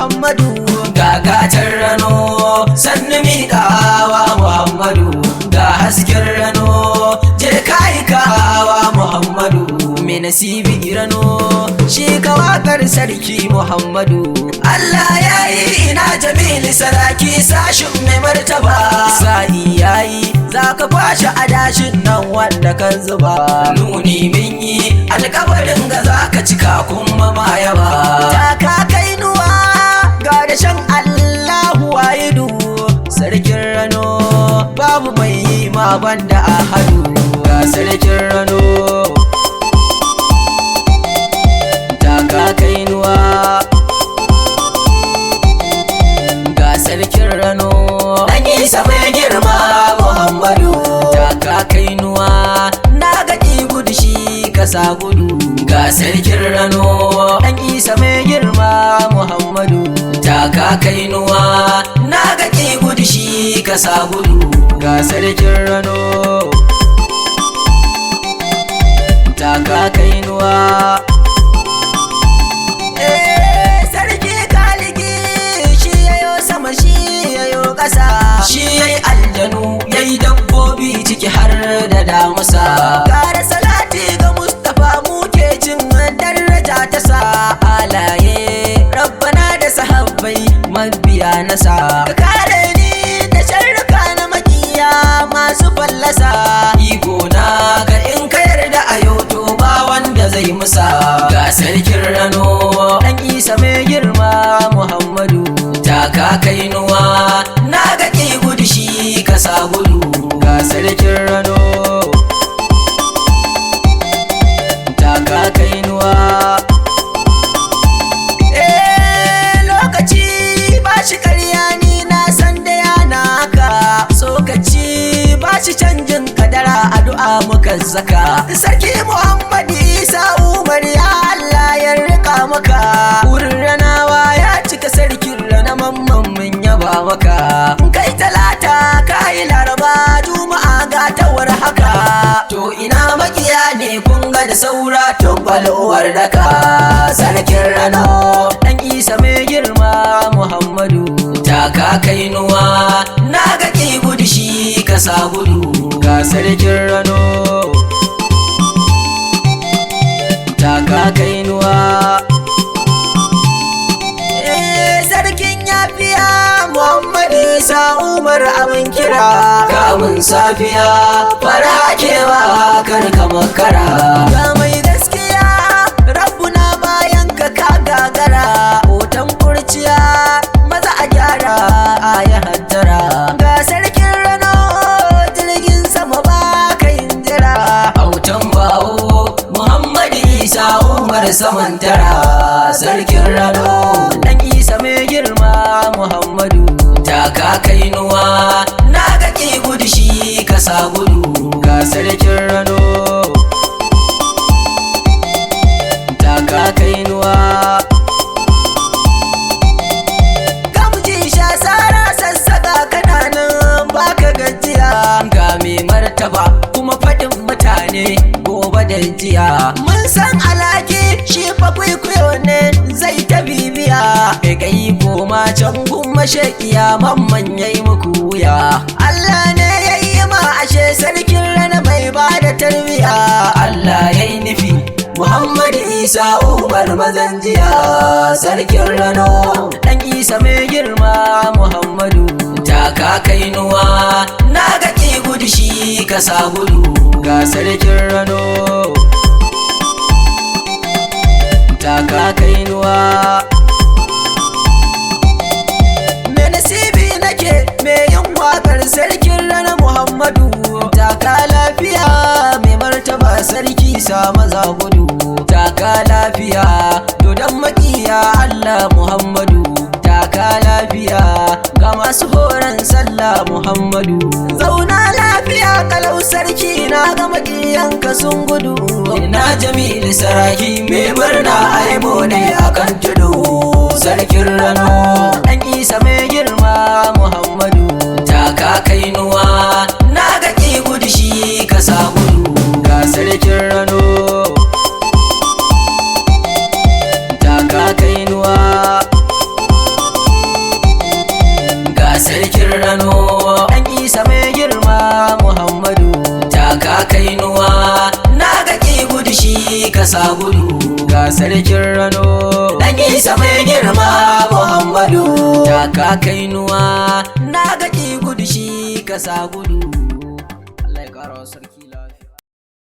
Muhammadu. Gagatar rano sannu miƙawa Muhammadu. Ga hasken rano je kawa Muhammadu. Mai nasibi rano shi ka waƙar sarki Muhammadu. Allah ya yi ina Jamilu Saraki sashin mai martaba. Sa'i yayi za ka kwashe adashin nan wanda kan zuba. Nuni min yi alkawarin ga za ka cika kuma ma yaba. Taka kainuwa ga dashen Allahu wahidu. Sarkin rano babu mai yi ma banda ahadu. Ga sarkin rano. Taka kainuwa ga sarkin rano. Dan Isa mai girma Muhammadu. Taka kainuwa na ga gudu shi kasa gudu. Ga sarkin rano. Dan Isa mai girma Muhammadu. Taka kainuwa na ga gudu shi kasa gudu. Ga sarkin rano. Taka kainuwa. Sarki kaliki shi yayo sama shi yayo ƙasa. Shi yayi aljanu yayi dabbobi ciki har da damusa. Kara salati ga Mustapha muke cin daraja ta sa. Alaye rabbana da sahabbai mabiya nasa. Ka kare ni da sharruka na makiya masu fallasa. Iko na ga in ka yarda a yau to ba wanda zai musa. Ga sarkin rano. Dan Isa mai girma Muhammadu. Taka kainuwa na ga gudu shi kasa gudu. Ga sarkin rano. Taka kainuwa. Lokaci ba shi karya ni na san da yana haka. Tsokaci ba shi canjin kadara addu'a muka zaka. Sarki Muhammadu Isa Umar ya Allah ya rika maka. Wurin ranawa ya cika sarkin rana mamman mun yaba maka. Kai Talata kai Laraba Juma'a ga tawar haka. To ina makiya ne kun ga da saura tubbalowar daka. Sarkin rano. Dan Isa mai girma Muhammadu. Taka kainuwa na ga gudu shi kasa gudu. Ga sarkin rano. Taka kainuwa. Sarkin yafiya Muhammadu Isa Umar abin kira. Kamun safiya fara kewa kar ka makara. Ga mai gaskiya rabbuna bayan ka ka gagara. Hoton kurciya maza a gyara a yi hattara. Ga sarkin rano jirgin sama ba ka yin jira. Autan bawo Muhammadu Isa Umar saman tara. Sarkin rano. Dan Isa mai girma Muhammadu. Taka kainuwa na ga gudu shi kasa gudu. Ga sarkin rano. Taka kainuwa. Gamji sha sara sassaka kananan baka gajiya. Ga mai martaba kuma faɗin mutane gobe da jiya. Mun san alaki shi fa kwaikwayo ne zai ta bibiya. Kai kai koma can gun mashaƙiya mamman yayi muku wuya. Allah ne ya yi ma ashe sarkin rana mai ba da tarbiya. Allah ya yi nufi Muhammadu Isa Umar mazan jiya. Sarkin rano. Dan Isa mai girma Muhammadu. Taka kainuwa na ga gudu shi kasa gudu. Ga sarkin rano. Taka kainuwa. Me nasibi nake me yin wakar sarkin rana Muhammadu. Taka lafiya mai martaba sarki sa maza gudu. Taka lafiya dodon makiya Allah Muhammadu. Taka lafiya ga masu horon sallah Muhammadu. Zauna lafiya kalau sarki na ga makiyanka sun gudu. Ina Jamilu Saraki mai murna aibo ne akan tudu. Sarkin rano. Dan Isa mai girma Muhammadu. Taka kainuwa na ga gudu shi kasa gudu. Ga sarkin rano. Taka kainuwa. ka sa gudu. Ga sarkin Rano, dan Isa mai girma Muhammadu. Taka kainuwa, na ga ki gudu shi ka sa gudu. Allah ya kara wa sarki.